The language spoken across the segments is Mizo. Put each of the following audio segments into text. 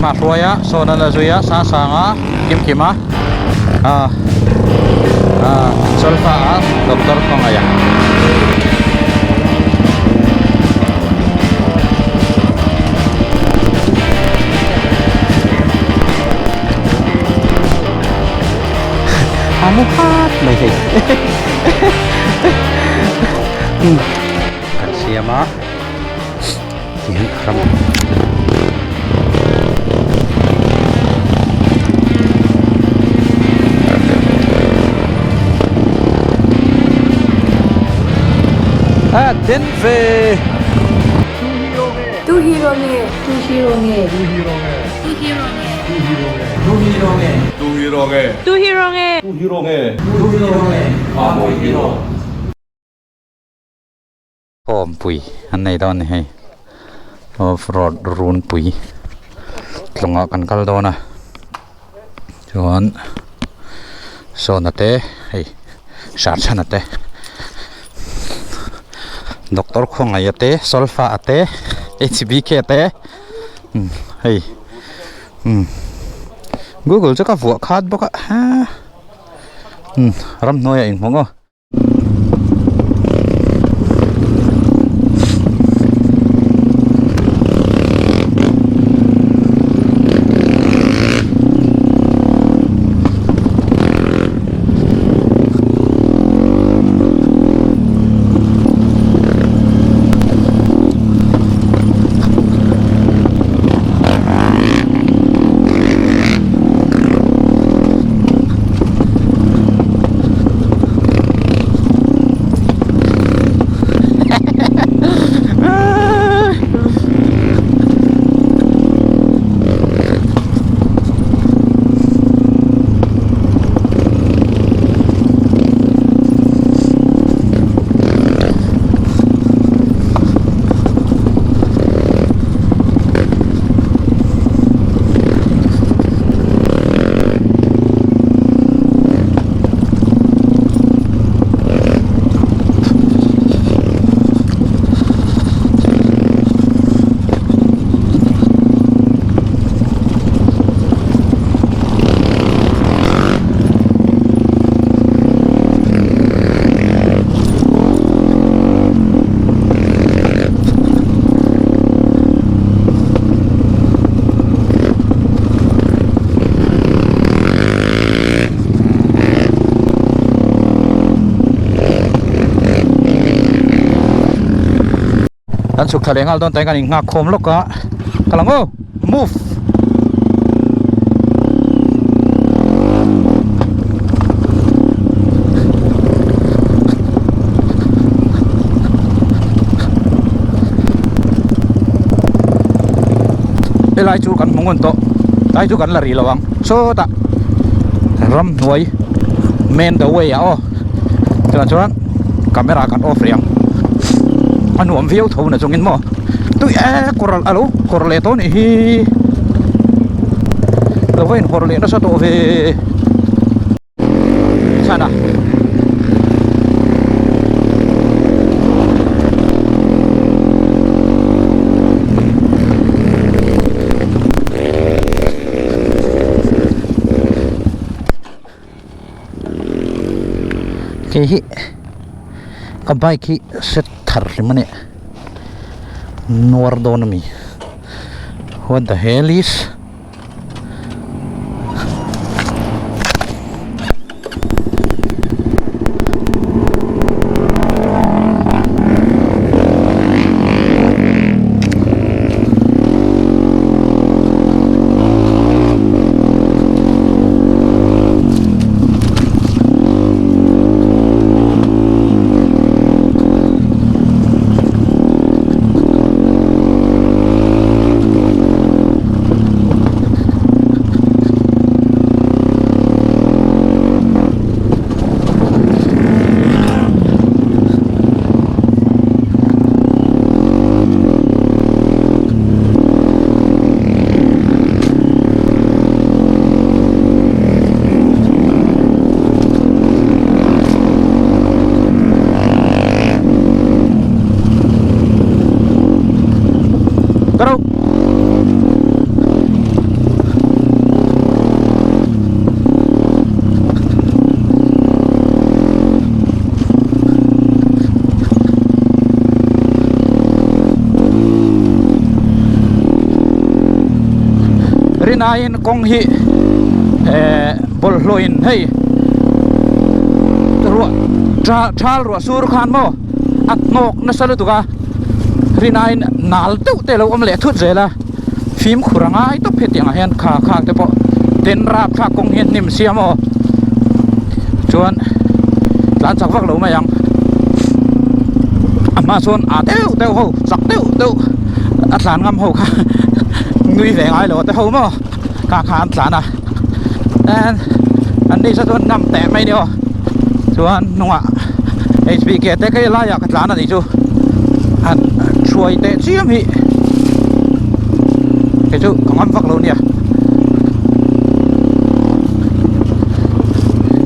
Nghahhruaia sawn a la zui a Sasanga Kimkima ah ah Solfa a Doctor Khawngaih a. A mu phat mai hei kan siam a tihian ram a den ve Tu hero nge Tu hero nge Tu hero nge Tu hero nge Tu hero nge Tu hero nge Tu hero nge Tu hero nge Tu hero nge Tu hero nge Mawi hero Khawmpui an nei dawn a ni hei off road runpui tlawngah kan kal dawn a chuan sawna te hei sarchhana te doctor khawngaih te solfa te hbk te hei google chu ka vuah khat bawk a ha ramhnuaiah inhmu aw. Kan chhuk thla leh nghal dawn ta in kan innghak khawm lawk a ka lang aw move helai chu kan hmu ngun tawh tlai chu kan la rih lo ang sawtah ramhnuai main the way ah aw chuan chuan camera kan off rih ang a nuam viau tho na chungin maw tui e kawr a lo kawr leh tawh anih hi lo va inhawr leh nasa tawh ve chhan a. Kei hi ka bike hi set thar hlim a nih nuar dawn a mi what the hell is. Rinaiin kawng hi eh bawlhhlawhin hei ruah thal ruah sur khan maw a hnawk nasa lutuk a rinaiin nal deuh te a lo awm leh thut zel a fimkhur a ngai tawp hetiang ah hian kha khak te pawh ten rap thlak kawng hian hnim siam aw chuan tlan chak vak lo mai ang a hma chuan ah deuh deuh ho chak deuh deuh a tlan ngam ho kha nui ve ngai lo te ho maw kha kha an tlan a and an ni chuan ngam teh mai ni aw chuan hnungah hbk te kei laiah ka tlan a nih chu han hruai teh chiam hi kei chu ka ngam vak lo nia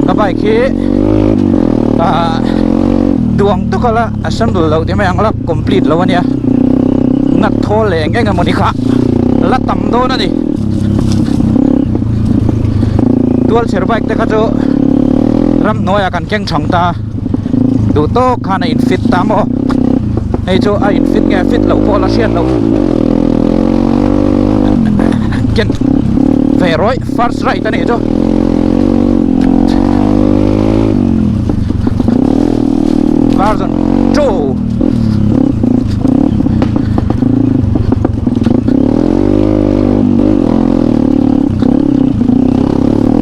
ka bike hi ah duang tawk ala assemble loh tih mai ang la complete lo ania nat thawl leh eng eng emawni kha la tam dawn a ni tual chher bike te kha chu ramhnuaiah kan keng thang ta duh tawk khan a in fit ta maw hei chu a in fit nge fit loh pawh la hriat loh ken ve rawih first ride a nih chu. Version 2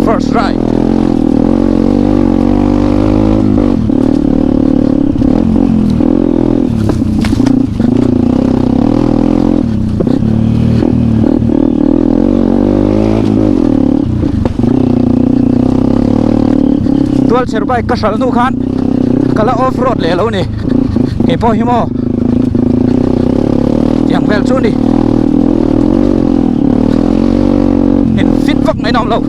First ride. Tual chher bike ka hralh hnu khan ka la off road leh lo ni kei pawh hi maw tiang vel chu ni in fit vak mai nawm lo.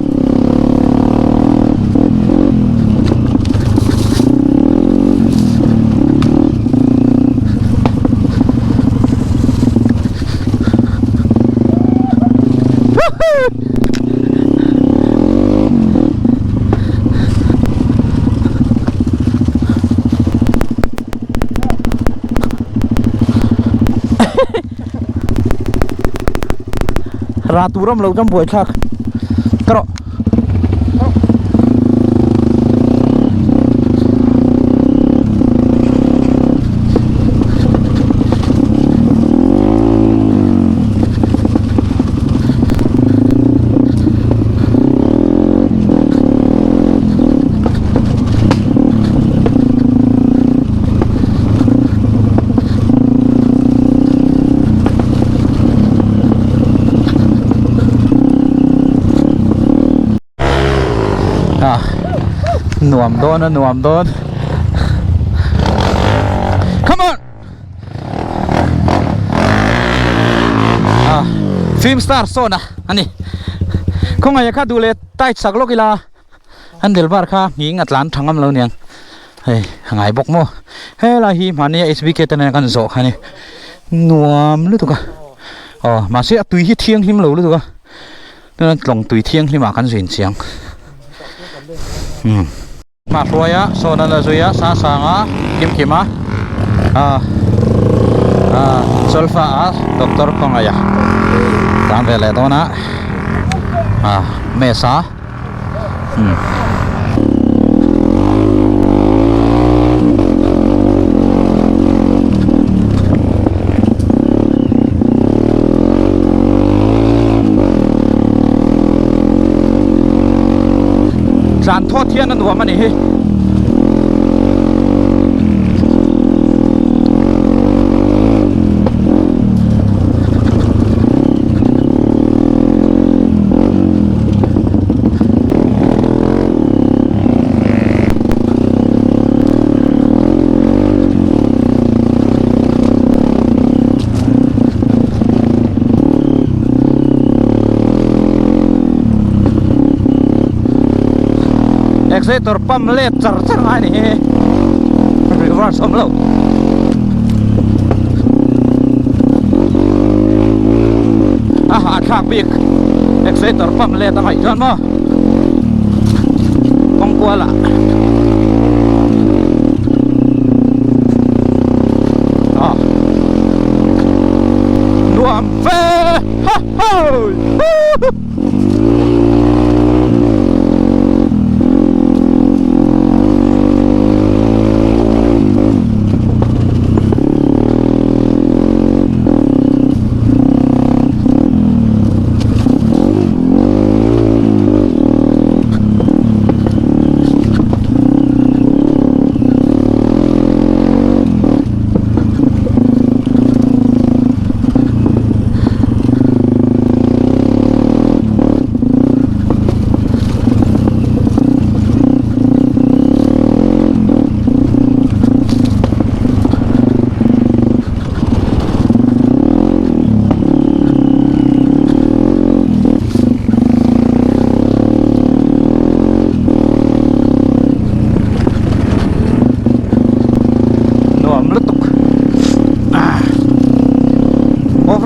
Rah tur awm lo chuan buai thlak ka rawh. Ah nuam dawn a nuam dawn come on ah film star sawn a ani khawngaih kha duh leh tight sak lawk ila handle bar kha nghing a tlan tha ngam lo niang hei a ngai bawk maw helai hi mahni a hbk te nen kan zawh kha ni nuam lutuk a aw mahse a tui hi thianghlim lo lutuk a chuan tlawng tui thianghlim ah kan zin chiang umm. Hmahruai a sawn a la zui a sang sang a kim kim a ah ah solfa a doctor khawngaih a tlan ve leh dawn a ah mesa umm. Tlan thawt hian a nuam a ni hi. Accelerator pump let char char ngai ni hi reverse awm lo a hahthlak bik accelerator pump let a ngaih chuan maw kawng kual ah ah nuam fe ha ha.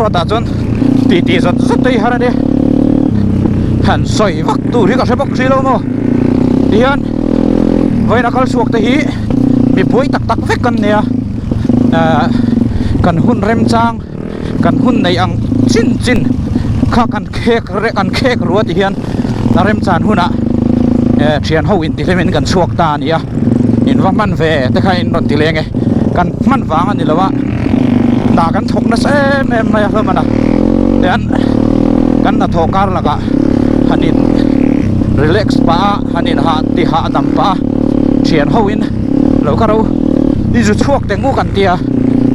road ah chuan ti ti zawt zawt te hi har a nia han sawi vak tur hi ka hre bawk si lo maw tihian vawiin a kal chhuak te hi mipui tak tak vek kan nia ahh kan hun remchang kan hun neih ang chin chin kha kan khek rek an khek rua ti hian a remchan hunah eh thian ho intihlim in kan chhuak ta a ni a in va hman ve te kha in rawn ti leng e kan hman vang a ni lo a hna kan thawk nasa em em mai a hlawm a na tian kan hnathawh kar lakah han in relax pah a han in hah ti hah dam pah a thian ho in lo ka ro i zu chhuak teh nguk an tia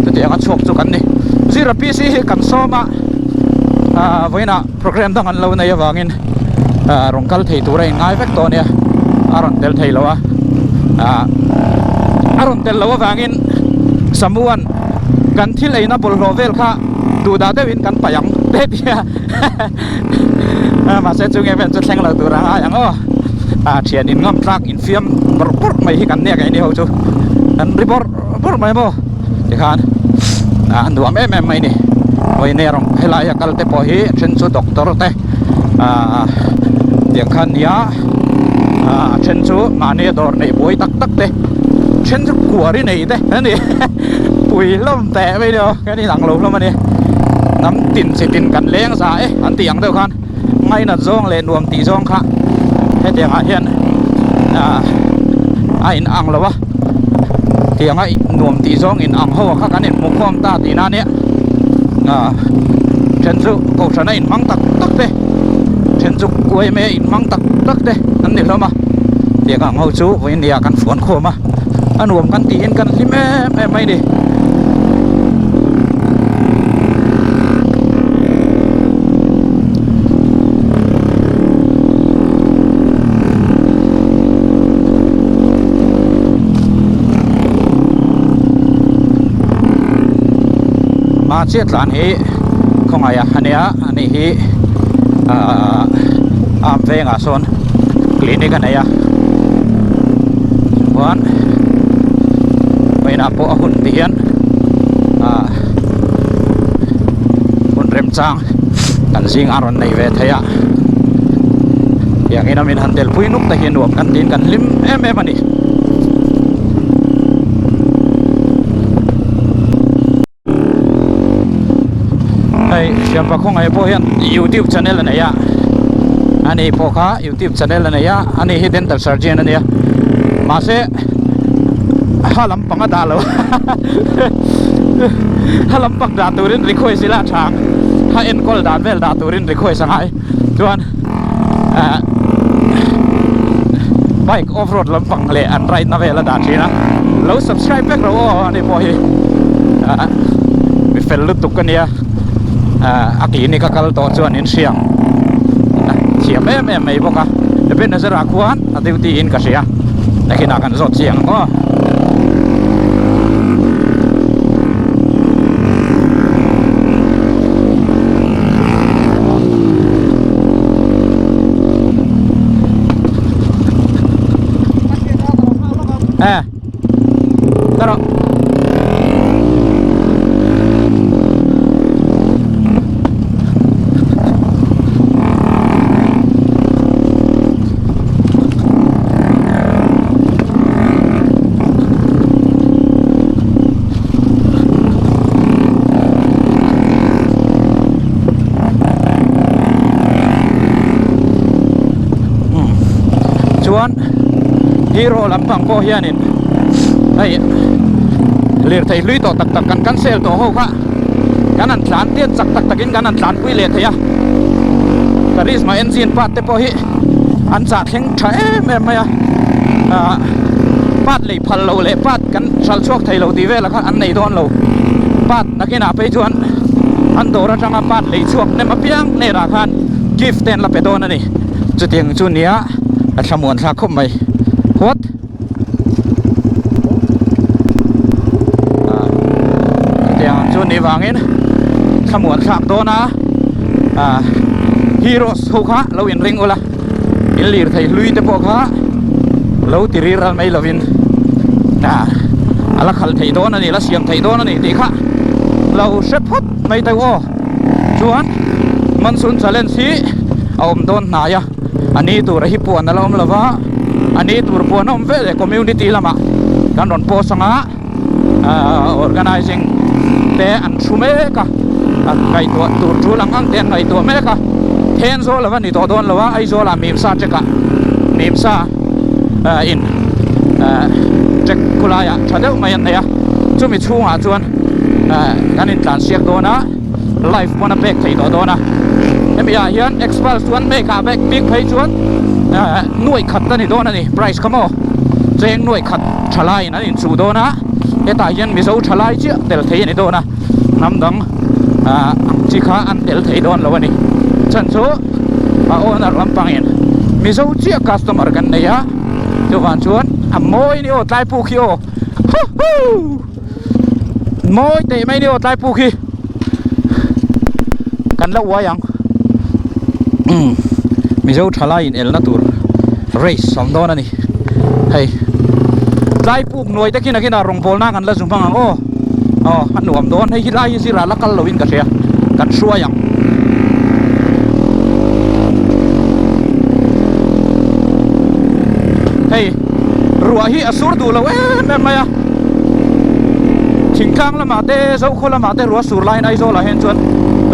chutiang a chhuak chu kan ni zira PC hi kan sawm a ah vawiinah program dang an lo nei avangin ah rawn kal thei tur a inngai vek tawh ania a rawn tel thei lo a ah a rawn tel loh avangin Samuan kan thil eina bawlhhlawh vel kha duhdah deuhin kan paih ang te tia mahse chu nge vel chu thleng lo tur a ngai ang aw ah thian in ngam tlak infiam bawrh bawrh mai hi kan nia keini ho chu kan ri bawrh bawrh mai maw tikhan ah a nuam em em mai ni vawiin erawh helai a kal te pawh hi a then chu doctor te ah tiang khan nia ah a then chu mahni a dawr neih buai tak tak te then chu kuari nei te a ni pui hlawm teh mai ni aw kan inang lo hlawm a ni hnam tin chi tin kan leng za e an tih ang deuh khan ngainat zawng leh nuam tih zawng kha hetiang ah hian ah a in ang lo a tiang a nuam tih zawng in ang ho kha kan in hmu khawm ta tih na nia ah then chu kohhran a in hmang tak tak te then chu kuaime a in hmang tak tak te an ni hlawm a tiang ang ho chu vawiin ni ah kan fuan khawm a a nuam kan tiin kan hlim em em mai a ni. Hma chiah tlan hi khawngaih a ania ani hi ahh arm vengah sawn clinic a nei a chuan vawiinah pawh a hun ti hian ahh hun remchang kan zing a rawn nei ve thei a tiangin a min han tel pui nuk te hi nuam kan tiin kan hlim em em a ni. Hei Siampa khawngaih pawh hian youtube channel a nei a ani pawh kha youtube channel a nei a ani hi dental surgeon a nia mahse ha lampang a dah lo ha lampang dah turin request ila a tha ang ha enkawl dan vel dah turin request a ngai chuan ah bike off road lampang leh an ride na vel a dah thin a lo subscribe vek rawh aw ani pawh hi ah mi fel lutuk a nia ah a clinic a kal tawh chuan in hria ang thiam em em mai bawk a Ebenezer ah khuan a duty in ka hria nakinah kan zawt chiang ang aw. Eh. Tara. Chuan hero lampang pawh hianin hei lirthei hlui tawh tak tak kan cancel tawh ho kha kan han tlan tiat chak tak takin kan han tlanpui leh thei a Karizma engine part te pawh hi an chah thleng tha em em mai a ah part lei phal lo leh part kan hralh chhuak thei lo tih velah khan an nei dawn lo part nakinah phei chuan an dawr atanga part lei chhuak hnem apiang hnenah khan gift te an la pe dawn a ni chutiang chu nia a thlamuan thlak khawp mai what. Chutiang ang chu ni vangin thlamuan thlak dawn a ah heroes ho kha lo in ring ula in lirthei hlui te pawh kha lo ti ri ral mai lovin ah a la khalh theih dawn a ni la siam theih dawn a ni tih kha lo hre phawt mai teuh aw. Chuan Monsoon Challenge hi a awm dawn hnai a, a ni tur a hi puan a la awm lo va, a ni tur puan a awm vel leh community lamah kan rawn post ang a, ahh organizing te an thu mek a, an ngaihtuah tur tul ang ang te an ngaihtuah mek a, Thenzawl a va ni tawh dawn lo a, Aizawl ah Mimsa check ah Mimsa in check khulaiah tha deuh mai an nei a, chumi chhungah chuan kan intlan siak dawn a. Live pawn a pek thei tawh dawn a, hemi ah hian Xpulse chuan make ah bek bik phei chuan nuaih khat a ni dawn a ni price kha maw cheng nuaih khat thalai in an inchuh dawn a, hetah hian Mizo thalai chiah tel thei a ni dawn a, hnam dang ang chi kha an tel thei dawn lo a ni, chhan chu a owner lampang in Mizo chiah customer kan nei a, chuvang chuan a mawi ni aw tlai puk hi aw huhuu. Mawi teh mai ni aw tlai puk hi kan la uai ang umm Mizo thalai in elna tur race a awm dawn a ni hei tlai puk nuai te khin a khin ah rawngbawlna kan la zu hmang ang aw aw a nuam dawn hei hi lai hi zirah la kal lo in ka hria kan hruai ang. Hei ruah hi a sur duh lo em em mai a. Thingtlang lamah te Zokhaw lamah te ruah sur laiin Aizawl ah hian chuan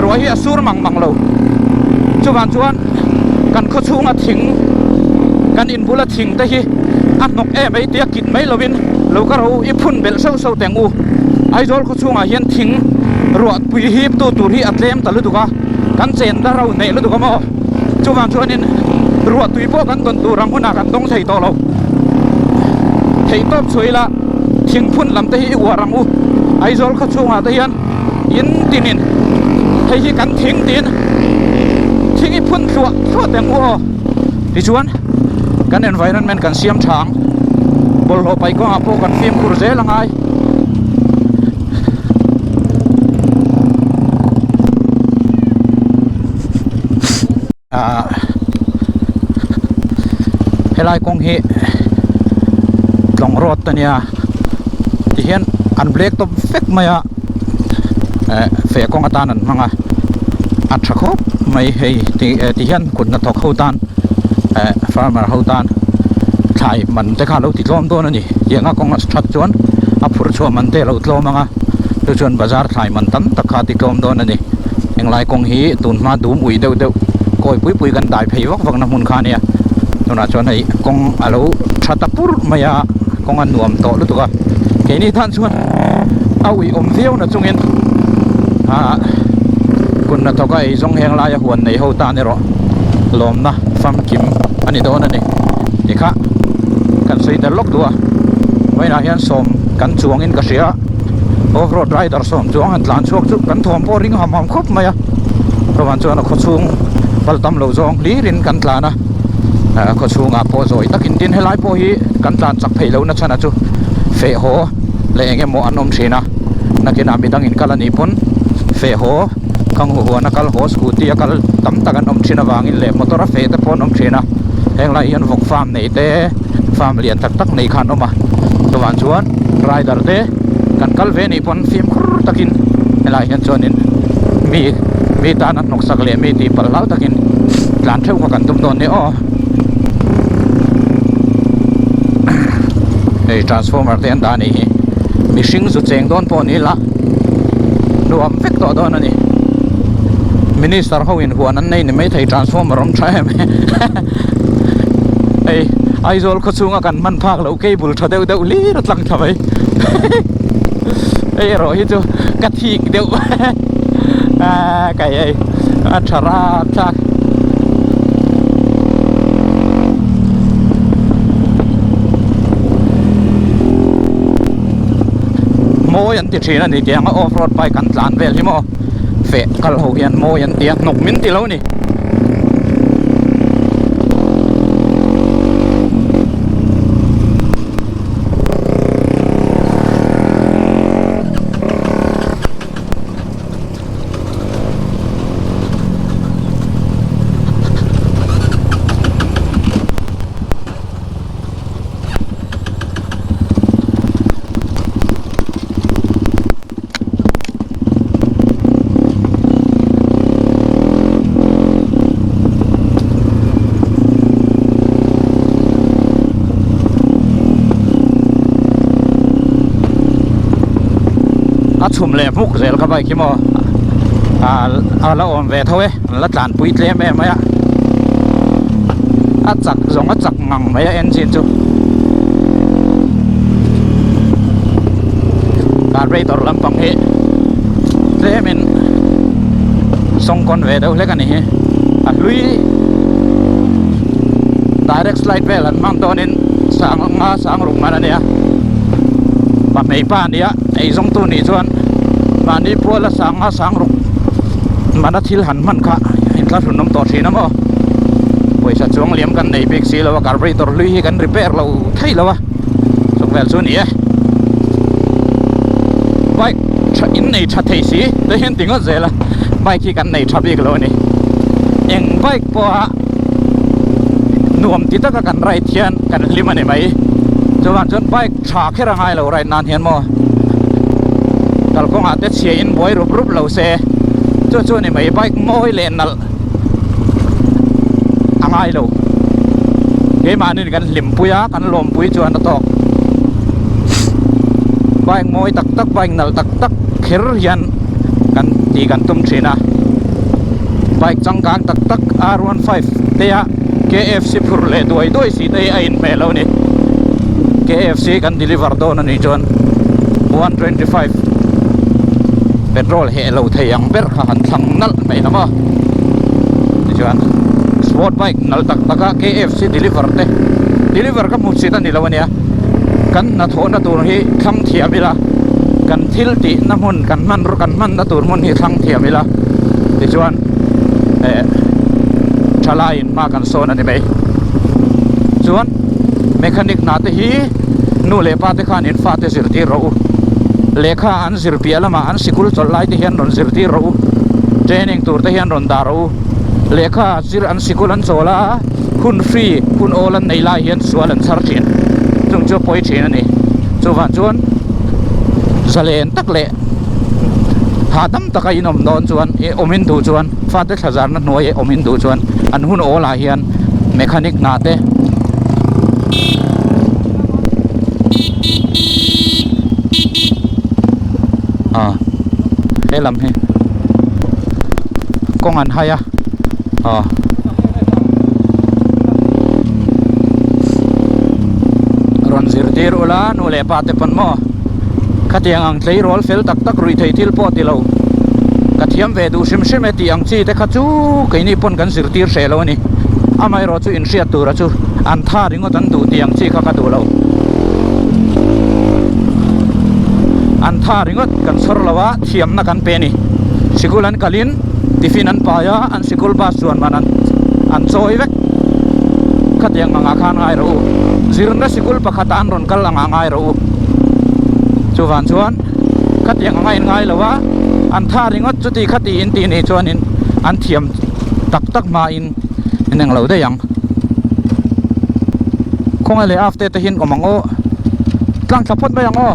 ruah hi a sur mang mang lo. Chuvang chuan kan khaw chhunga thing kan in bula thing te hi a hnawk em ei tia kit mai lovin lo ka ro i phun belh sauh sauh teng u. Aizawl khaw chhungah hian thing ruah pui hip tu tur hi a tlem ta lutuk a, kan chen la ro hneh lutuk a maw? Chuvang chuanin ruah tui pawh kan dawn tur ang hunah kan dawng thei tawh lo. Theihtawp chhuah ila thingphun lam te hi i uar ang u. Aizawl khaw chhungah te hian in tinin hei hi kan thing tiin thing i phun thluah thluah teng u aw. Tichuan kan environment kan siam tha ang. Bawlhhlawh paih kawngah pawh kan fimkhur zel a ngai. Ahh helai kawng hi tlawng road a nia tihian an black tawp vek mai a eh feh kawng atan an hmang a a tha khawp mai hei tihian kut hnathawk ho tan eh farmer ho tan thlai man te kha a lo ti tlawm dawn a ni tianga kawng a that chuan a phur chhuah man te a lo tlawm ang a chu chuan bazar thlai man tam tak kha a ti tlawm dawn a ni. Englai kawng hi tun hma dum ui deuh deuh kawi pui pui kan dai phei vak vak na hmun kha a nia tunah chuan hei kawng a lo tha ta pur mai a kawng a nuam tawh lutuk a keini tan chuan a ui awm viau na chungin ah kun hnathawk a eizawng heng laia huan nei ho tan erawh lawmna famkim a ni dawn a ni tikha kan sawi tel lawk duh a vawiinah hian sawm kan chuangin ka hria a. Off road rider sawm chuang han tlan chhuak chu kan thawm pawh ring ham ham khawp mai a chuan chuan a khaw chhung kal tam lo zawng hlir in kan tlan a ah khaw chhungah pawh zawi takin tin helai pawh hi kan tlan chak theih lohna chhan a chu feh haw leh eng emaw an awm thin a nakinah midang in kal a nih pawn feh haw khang huan a kal haw scooty a kal tam tak an awm thin avangin leh motor a feh te pawh an awm thin a heng lai hian vawk farm nei te farm lian tak tak nei kha an awm a chuvang chuan rider te kan kal ve anih pawn fimkhur takin helaiah hian chuanin mi mi tan a hnawksak leh mi tih palh hlau takin tlan theuh kha kan tum dawn nia aw hei transformer te an dah anih hi mihring zu cheng dawn pawh ni ila nuam vek tawh dawn a ni minister ho in huan an nei ni maithei transformer awm tha em hei Aizawl khaw chhunga kan hman phak loh cable tha deuh deuh hlir a tlang thla mai hei erawh hi chu ka thik deuh a kai hei a tha rap thlak. Mawi an ti thin a ni tiang a off road bike an tlan vel hi maw feh kal ho hian mawi an ti a hnawk min ti lo a ni. chhum leh hmuk zel ka bike hi maw a la awm ve tho e an la tlanpui tlem em mai a a chak zawng a chak ngang mai a engine chu carburetor lampang hi tlemin sawngkawn ve deuh hlek a ni hi a hlui direct slide vel an hmang dawnin sang anga sang ruk man a nia pahmei pa a nia eizawngtu nih chuan mahni puala sang anga sang ruk mana thil han hman kha inthlahrun awm tawh thin a maw pawisa chuang liam kan nei bik si lo a carburetor hlui hi kan repair lo thei lo a chukvel chu a ni e bike tha in nei tha thei si te hian ti ngawt zel a bike hi kan nei tha bik lo a ni eng bike pawha nuam ti taka kan ride hian kan hlim a ni mai chuvang chuan bike tha kher a ngai lo ride nan hian maw kalkawngah te chhia in buai rup rup lo se chu chu a ni mai bike mawi leh nalh a ngai lo keimahni kan hlimpui a kan lawmpui chuan a tawk bike mawi tak tak bike nalh tak tak kher hian kan tih kan tum thin a bike changkang tak tak r 15 te a kfc phur leh duai duai si te hi a inhmeh lo a ni kfc kan deliver dawn a nih chuan 125 petrol heh lo thei ang ber kha han thlang nalh mai lo maw tichuan sport bike nalh tak tak a kfc deliver te deliver ka hmu chhit a ni lo a nia kan hnathawhna tur hi thlang thiam ila kan thil tihna hmun kan hman kan hmanna tur hmun hi thlang thiam ila tichuan eh thalaiin hma kan sawn a ni mai chuan mechanic hna te hi nu leh pa te khan in fate zirtir rawh u lehkha an zir piah lamah an sikul chawlh lai te hian rawn zirtir rawh u training tur te hian rawn dah rawh u lehkha zir an sikul an chawl a hun free hun awl an nei lai hian sual an chhar thin chung chu a pawi thin a ni chuvang chuan zalen tak leh hahdam taka in awm dawn chuan ih awm in duh chuan fate thla zarna hnuai awm in duh chuan an hun awl ah hian mechanic hna te ah he lam hi kawng an hai a aw rawn zirtir ula nu leh pa te pawn maw khatiang ang tleirawl fel tak tak ruih theih thil pawh ti lo ka thiam ve duh hrim hrim e tih ang chi te kha chu keini pawn kan zirtir hreh lo a ni amaherawh chu inhriat tura chu an tha ringawt an duh tih ang chi kha ka duh lo an tha ringawt kan chhawr lo a thiamna kan pe a ni sikul an kalin tiffin an pai a an sikul bus chuan man an an chawi vek khatiang angah khan ngai rawh u zirna sikul pakhatah an rawn kal angah ngai rawh u chuvang chuan khatiang anga in ngai lo a an tha ringawt chuti khati in tih nih chuanin an thiam tak tak hmain in englo daih ang khawnge leh after te hian awm ang aw tlang thla phawt mai ang aw.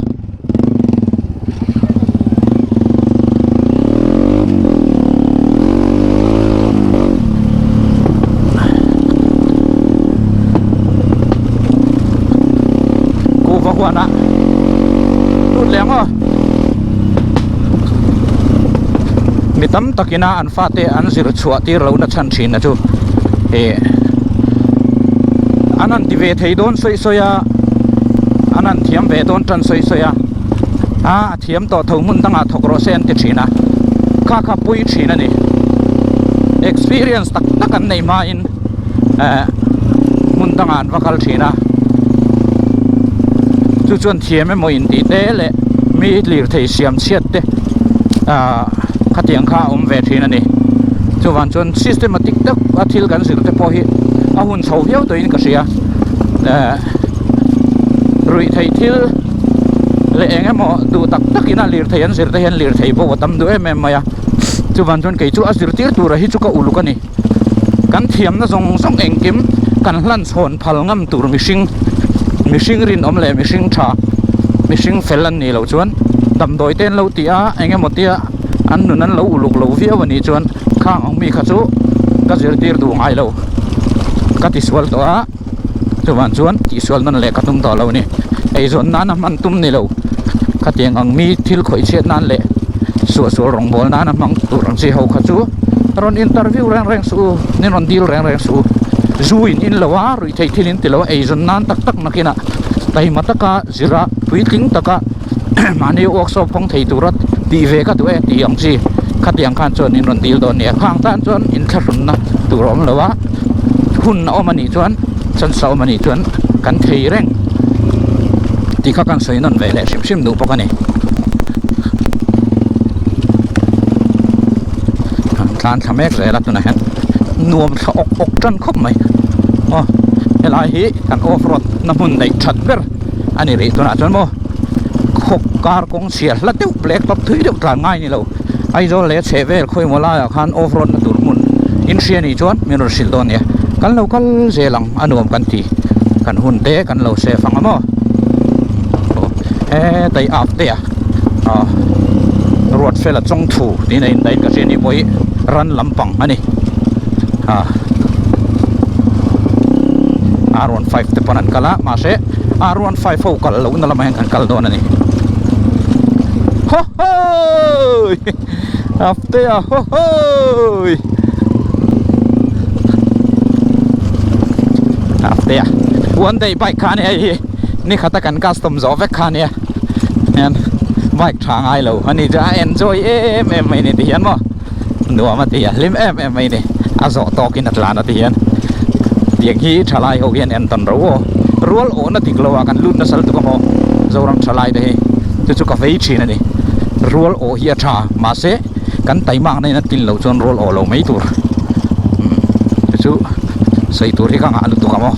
Kuhva huanah lut leh ang aw mi tam takina an fate an zir chhuah tir lohna chhan thin a chu ih an han ti ve thei dawn sawi sawi a an han thiam ve dawn tan sawi sawi a a a thiam tawh tho hmun dangah thawk rawh se an ti thin a kha kha pui thin a ni experience tak tak an nei hmain eh hmun dangah an va kal thin a chu chuan thiam emaw intih te leh mi lirthei siam chhiat te ah khatiang kha a awm ve thin a ni chuvang chuan systematic deuh a thil kan zir te pawh hi a hun chho viau tawhin ka hria eh ruih theih thil leh eng emaw duh tak tak ina lirthei an zir te hian lirthei pawh a tam duh em em mai a chuvang chuan kei chu a zirtir tura hi chu ka uluk a ni kan thiamna zawng zawng engkim kan hlan chhawn phal ngam tur mihring mihring rinawm leh mihring tha mihring fel an nih loh chuan damdawi te an lo ti a eng emaw tia an nun an lo uluk lo viau a nih chuan khang ang mi kha chu ka zirtir duh ngai lo ka tisual tawh a chuvang chuan tihsual nawn leh ka tum tawh lo a ni eizawn nana hman tum ni lo khatiang ang mi thil khawih chhiat nan leh. Suahsual rawngbawl nana hmang tur ang chi ho kha chu rawn interview reng reng suh u, nin rawn deal reng reng suh u. Zu in in lo a, ruih theih thil in ti lo a, eizawn nan tak tak nakinah taima taka zira puitling taka mahni workshop hawng thei tura tih ve ka duh e tih ang chi khatiang khan chuan in rawn deal dawn nia. Khang tan chuan inthlahrunna tur a awm lo a, hun a awm a nih chuan chance a awm a nih chuan kan thei reng tih kha kan sawi nawn ve leh hrim hrim duh bawk a ni. An tlan thla mek zel a tunah hian nuam thla awk awk tan khawp mai aw helai hi kan off road na hmun neih that ber a ni rih tunah chuan maw khawk kar kawng chhia hla deuh black top thui deuh tlan ngai ni lo Aizawl leh a chheh vel khawimaw laiah khan off road na tur hmun inhria nih chuan min rawn hrilh dawn nia kan lo kal zel ang a nuam kan ti kan hun te kan lo save ang a maw hetai ap te a. ah ruat fela chawng thu tiin a indaih ka hria ni pawh hi ran lampang a ni ah r 15 te pawn an kal a mahse r 15 ho kal lohna lamah hian kan kal dawn a ni haw haw haftea haw haw haftea one day bike kha a ni hei hi ni khata kan custom zawh vek kha a nia. hian bike tha ngai lo a ni chu a enjoy em em mai ni ti hian maw nuam a ti a hlim em em mai ni a zawh tawk in a tlan a ti hian tiang hi thalai ho hian en tawn ro aw rual awhna dik lo ah kan lut nasa lutuk a maw zoram thalai te hi chu chu ka vei thin a ni rual awh hi a tha mahse kan taimak na in a tlin loh chuan rual awh lo mai tur chu chu sawi tur hi ka ngah lutuk a maw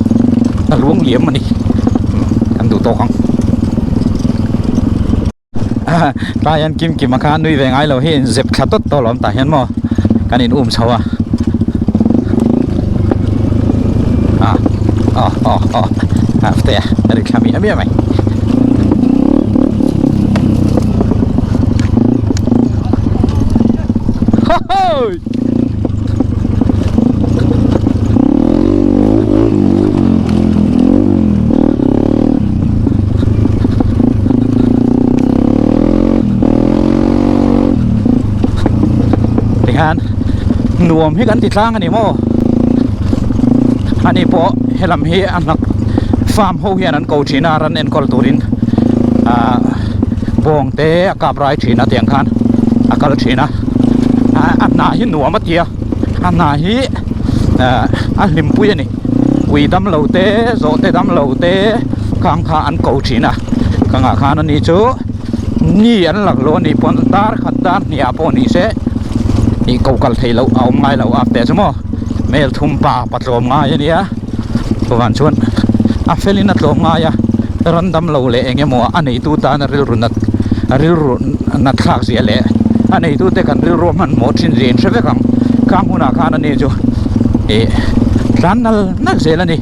a luang liam a ni kan duh tawk ang. Tlai hian kim kim a kha nui ve ngai lo hi in zep thla tawt tawh lo tah hian maw kan in um chho a ah aw aw aw ah te a ri thla miah miah mai ho ho Tikhan nuam hi kan ti tlang a ni maw ani pawh helam hi a hnak farm ho hian an ko thin a ran enkawl turin ah bawng te a kap rai thin a tiang khan a kal thin a a hna hi nuam a tia a hna hi ah a hlimpui a ni. Ui dam lo te zawh te dam lo te khang kha an ko thin a ka ngah khan ani chu ni an lak lo anih pawn dar khat dar hnih ah pawh ni se ih ko kal theih loh a awm ngai lo ap teh chu maw mel thum pa pa tlawm ngai a nia chuan chuan a fel in a tlawm ngai a ran dam lo leh eng emaw a neitu tan a rilru nat a rilru nat thlak zia leh a neitu te kan rilru a hmanhmawh thin zia in hre vek ang khang hunah khan ani chu ih tlan nal nal zel a ni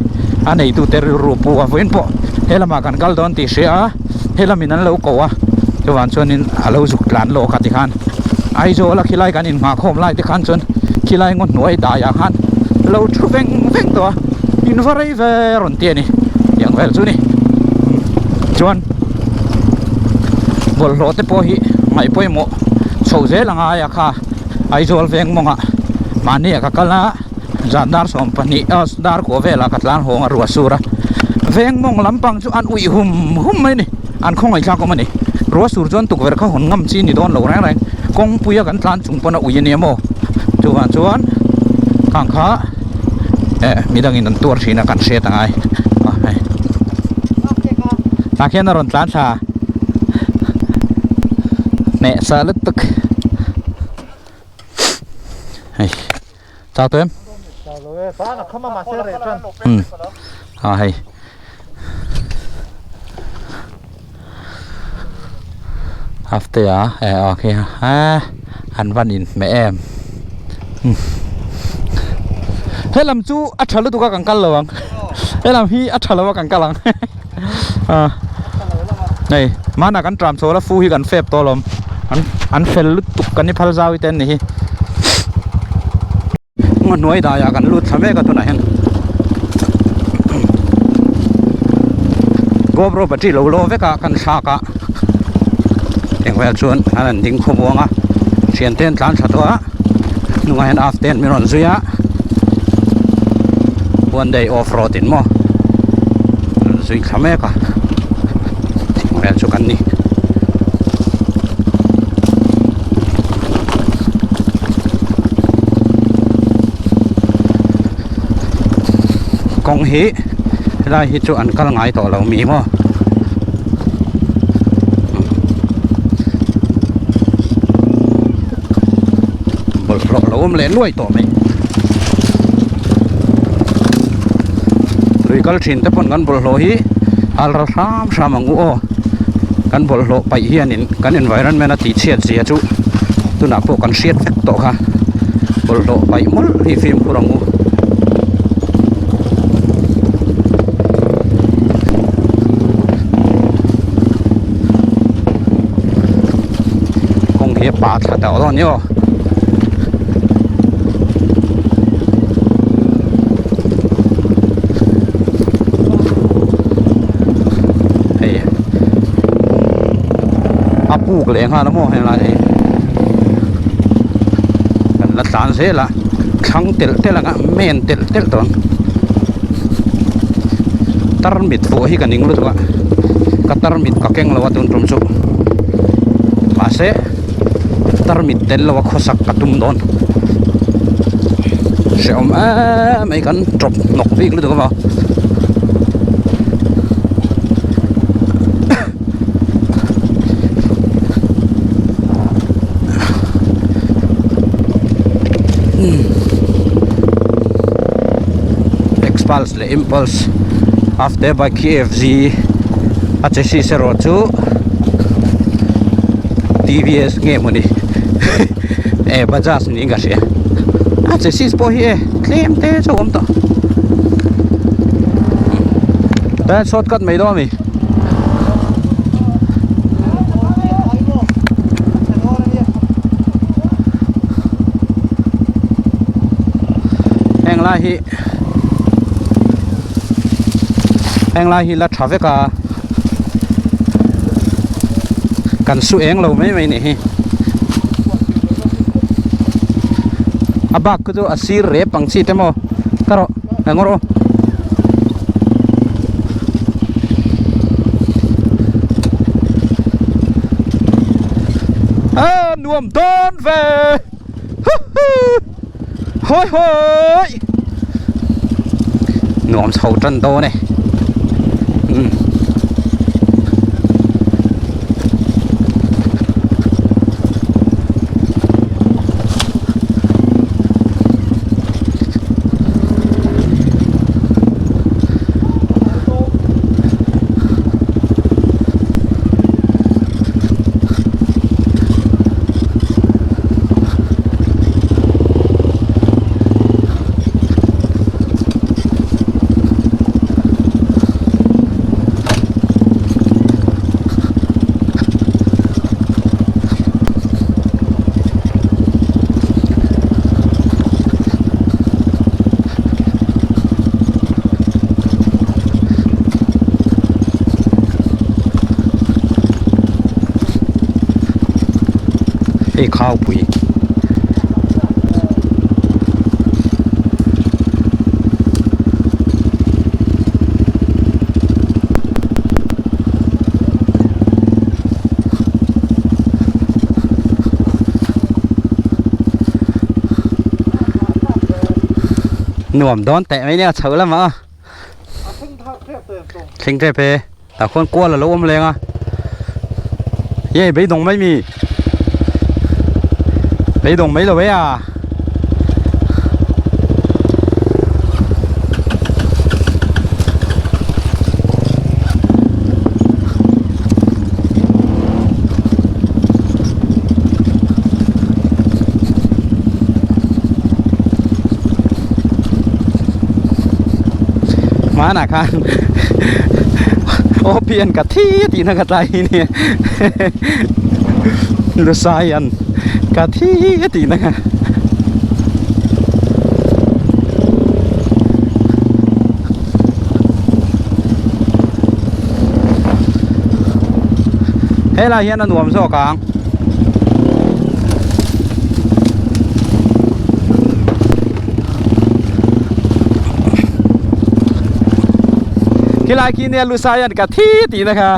a neitu te rilru pu a vawiin pawh he lamah kan kal dawn tih hria a he lamin an lo ko a chuvang chuanin a lo zuk tlan lawk a tikhan Aizawl a khilai kan inhmahkhawm lai te khan chuan khilai ngaw hnuai daiah khan lo thu veng veng tawh a in va rei ve rawn ti a ni tiang vel chu ni chuan bawlhhlawh te pawh hi ngaih pawimawh chho zel a ngai a kha Aizawl veng mawngah mahni ah ka kal a zan dar 12 dar kua velah ka tlan hawng a ruah sur a veng mawng lampang chu an uih hum hum mai a ni an khawngaih thlak awm a ni ruah sur chuan tukverh kha hawn ngam chi a ni dawn lo reng reng kawngpui a kan tlan chung pawn a ui a nia maw chuvang chuan khang kha eh midangin an tuar thin a kan hriat a ngai a hei tah khian a rawn tlan thla hneh sa lutuk hei chau tawh em um a hei hafte a eh aw khi a an van inhmeh em um helam chu a tha lutuk a kan kal lo ang helam hi a tha lo a kan kal ang a hei hmanah kan tram chho la fu hi kan fep tawh alawm an an fel lutuk kan i phal zau hi te an ni hi ngaw hnuai daiah kan lut thla mek a tunah hian gopro battery lo law vek a kan thlak a eng vel chuan an han ding khawmuang a. Thiante an tlan thla tawh a hnungah hian af te an min rawn zui a one day off road in maw an zui thla mek a thing vel chu kan ni. Kawng hi helai hi chu an kal ngai tawh lo mi maw. Bawlhhlawh lo awm leh nuai tawh mai. Lui kal thin te pawn kan bawlhhlawh hi al ral hram hram ang u aw. Kan bawlhhlawh paih hianin kan environment a tihchhiat zia chu tunah pawh kan hriat vek tawh kha. Bawlhhlawh paih mawlh hi fimkhur ang u. Kawng hi a pa thla tawh dawn ni aw. Hei a puk leh nghal a maw helai hi kan la tlan zel a thlang telh telh ang a men telh telh tawh ang tarmit pawh hi ka ning lutuk a ka tarmit ka keng lo a tun tum chu mahse tarmit tel lo a khawsak ka tum dawn hrehawm em mai kan tawp hnawk bik lutuk a maw. Xpulse leh Impulse after bike khi FZ a chassis erawh chu TVS nge mawni eh Bajaj niin ka hria a chassis pawh hi e tlem te chu a awm tawh tah hian shortcut mai dawn a mi. Heng lai hi heng lai hi la tha vek a kan su eng lo mai mai nih hi a bak khu chu a sir rep ang chi te maw ka rawh eng rawh a nuam dawn ve hawi hawi nuam chho tan dawn e umm. Hei khaupui Nuam dawn teh mai nia chho lamah a thleng tep e tah khuan kual alo awm leng a ye beidawng mai mi beidawng mai lo e a. Hmanah khan opian ka thi tihna ka tlai hi nia Lusaian ka thi tihna kha. Helai hian a nuam zawk ang. Khilai khi nia Lusai an ka thi tih na kha.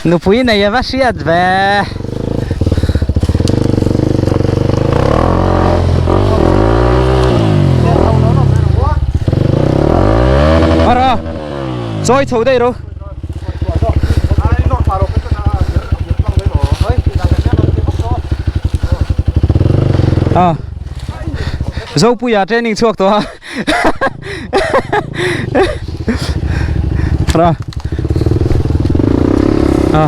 Nupui nei a va hriat ve. Ara chawi chho daih ro. A Zopuia training chhuak tawh a ra a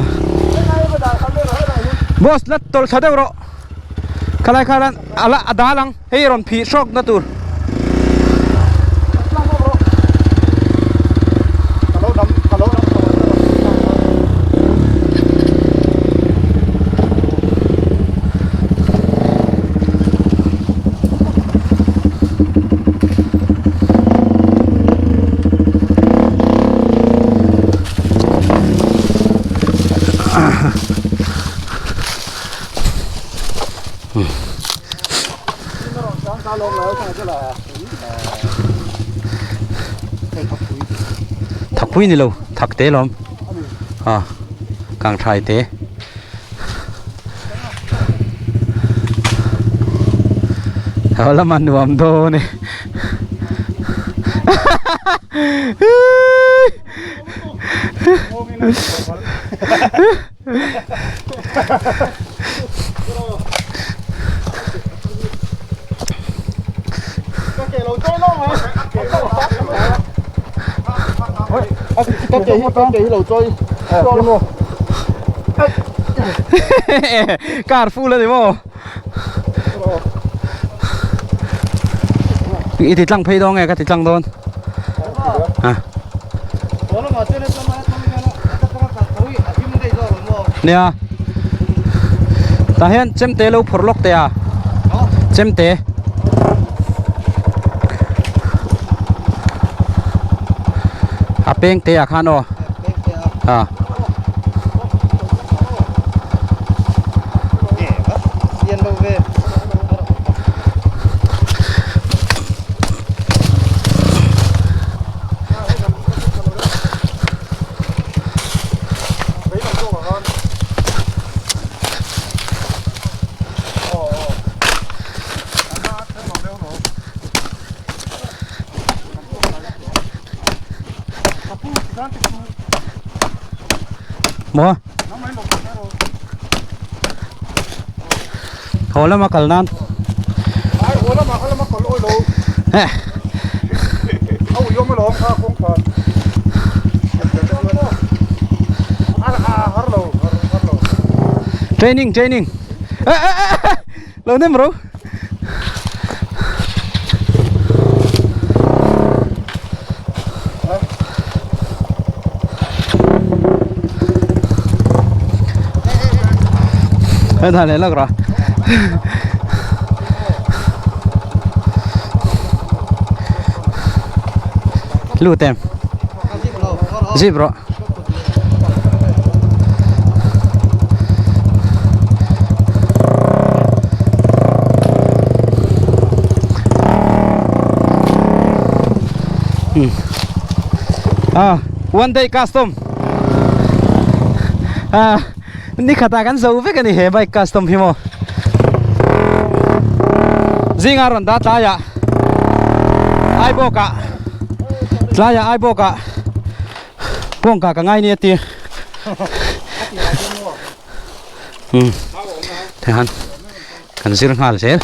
boss la tawlh thla deuh rawh khalai khalan ala a dal ang hei rawn phih hrawk na tur. Thakpui ni lo thak te lawm a kang thai te. Ho lama nuam dawn e. Car full a ni maw? I ti tlang phei dawn nge ka ti tlang dawn? Ha. Nia. Tah hian chemte lo phawrh lawk teh a. Chemte. A peng te ah khan aw. Ha. Maw? Haw lama kal nan. Training training. Lo nem ro. Hei thai leh lak rawh. Lut em? Zip rawh. Ah, one day custom. Ah, ni khata kan zo vek ani he bike custom hi maw. Zinga rawn dah tlaiah Aibawkah tlaiah Aibawkah Kawngka ka ngai nia ti. Um. Thehan kan zir nghal zel.